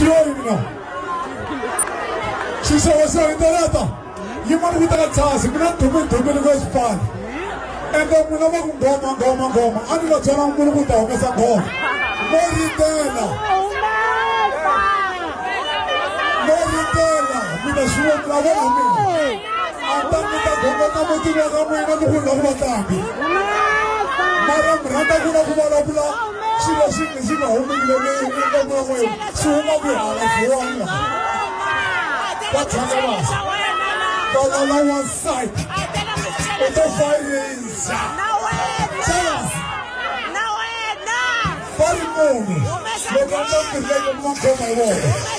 Swi lo yini na? Xixevo xa interneta yimani ku teka chance mina ni dhumile dhumile ku xipfana ende n'wina va ku nghoma nghoma nghoma a ni lo byela munhu ku ta humesa nghoma mo ritela mo ritela mi ta swi vona la vona mina a ta mi ta gongota mutini wa ka n'wina ni ku la ku va tlangi mara mi rhandza ku la ku vulavula swilo swi swi nga humiki loko n'wina swi huma ku hala vuwanga va tshama va va la one side u to fayiriza Charles va ri munhu loko a nga tirheke ku va khoma hi vona.